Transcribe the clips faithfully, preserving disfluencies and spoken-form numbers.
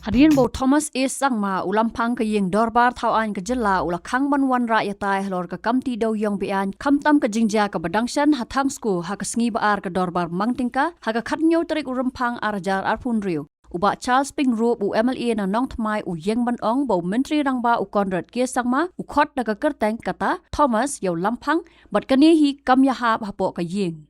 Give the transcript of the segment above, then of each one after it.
Hadien ba u Thomas A Sangma, u lamphang ka ïing dorbar thaw aiñ ka jylla, u la khang ban wanrah ïatai halor ka kamti dewiong beaiñ, khamtam ka jingjia kaba dang shen ha Thangsku ha ka sngi ba ar ka dorbar mang tyngka, ha ka khathynñiew tarik u Rymphang ar hajar arphew hynriew. U Bah Charles Pyngrope, u M L A na Nongthymmai, u ïeng ban ong ba u Myntri Rangbah u Conrad K Sangma u khot da ka kyrteng kata Thomas ïa u lamphang, bad kane hi kam ïahap hapoh ka ïing.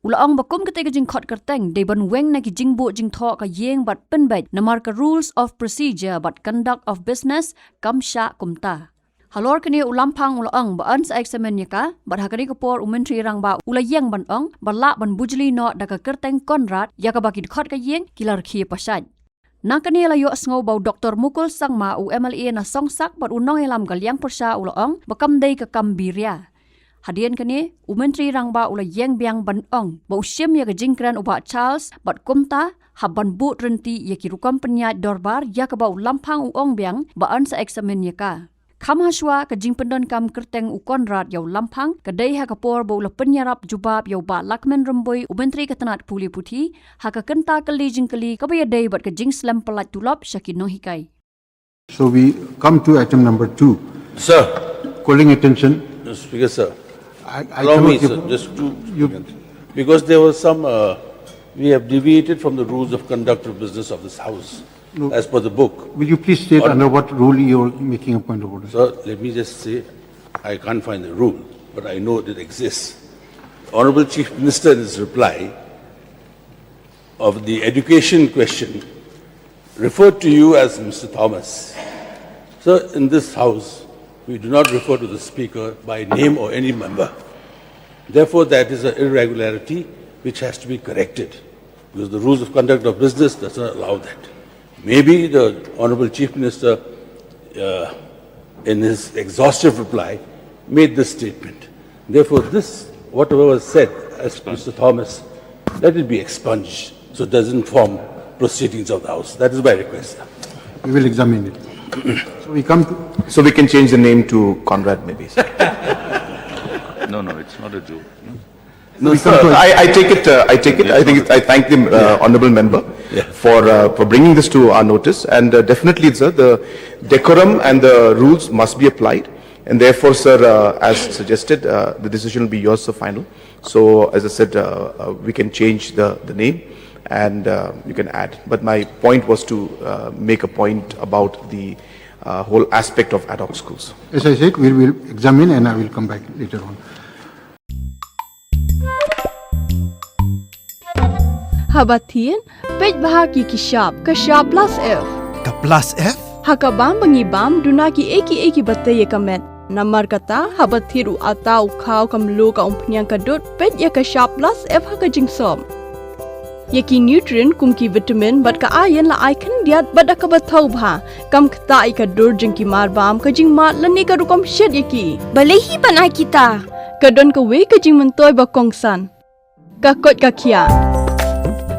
U la ong ba kum katei ka jingkhot kyrteng dei ban weng na ki jingbuh jingthoh ka ïing bad pynbeit namar ka Rules of Procedure bad Conduct of Business kam shah kumta. Halor kane u lamphang u la ong ba yn sa examine ïa ka, bad ha kane ka por u Myntri Rangbah u la ïeng ban ong ba lah ban bujli noh da ka kyrteng Conrad ïa kaba ki dkhot ka ïing ki la rkhie pashait. Na kane la ïohsngew ba u Doktor Mukul Sangma, u M L A na Songsak bad u nongïalam ka liang pyrshah, u la ong ba kam dei ka kam biria. Hadien kane u Myntri Rangbah u la ïeng biang ban ong ba u shim ïa ka jingkren u Bah Charles bad kumta hap ban bud rynti ïa ki rukom pynïaid dorbar ïa kaba u lamphang u ong biang ba yn sa examine ïa ka. Kham hashwa, ka jingpyndonkam kyrteng u Conrad ïa u lamphang ka dei ha ka por ba u la pynïarap jubab ïa u Bah Lahkmen Rymbui, u Myntri ka tnat pule puthi, ha ka kynta kylli jingkylli kaba ïadei bad ka jingslem pyllait tulop sha ki nonghikai. So we come to item number two. Sir. Calling attention. Mister Speaker, sir. I, I Allow cannot me, give sir, just two you seconds. Because there was some, uh, we have deviated from the rules of conduct of business of this House, no, as per the book. Will you please state under what rule you're making a point of order? Sir, let me just say, I can't find the rule, but I know it exists. Honorable Chief Minister, in his reply, of the education question, referred to you as Mister Thomas. Sir, in this House, we do not refer to the Speaker by name or any member. Therefore, that is an irregularity which has to be corrected, because the rules of conduct of business does not allow that. Maybe the Honorable Chief Minister, uh, in his exhaustive reply, made this statement. Therefore, this, whatever was said as Mister Thomas, let it be expunged so it doesn't form proceedings of the House. That is my request, sir. We will examine it. So we come to So we can change the name to Conrad, maybe, sir. No, no, it's not a joke. No, we come sir, to I, I take it. Uh, I take it. I think it, I thank the uh, honourable member Yeah. for uh, for bringing this to our notice, and uh, definitely, sir, the decorum and the rules must be applied, and therefore, sir, uh, as suggested, uh, the decision will be yours, sir, final. So, as I said, uh, uh, we can change the the name, and uh, you can add. But my point was to uh, make a point about the uh, whole aspect of ad hoc schools. As I said, we will examine and I will come back later on. Haba thied, peit bha ïa ki shap, ka shap plus F. Ka plus F? Ha ka bam ba ngi bam, duna kiei kiei kiba tei ïa ka met. Namar kata, haba thied u atta, u khaw, ka mluh, ka umphniang, ka dud, peit ïa ka shap plus F ha ka jingsop. Ïa ki nutrient kum ki vitamin bad ka iron la ai khyndiat bad da kaba thaw bha. Kam ktah ïa ka dur jong ki mar bam, ka jingmad lane ka rukom shet ïa ki. Balei hi ban ai kita? Ka don kawei ka jingmyntoi ba kongsan. Ka koit ka khiah.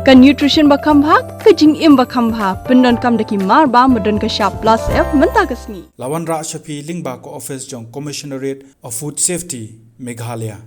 Ka nutrition ba kham bha, ka jingim ba kham bha. Pyndonkam da ki mar bam ba don ka shap plus F mynta ka sngi. La wanrah sha phi lyngba ka office jong Commissionerate of Food Safety, Meghalaya.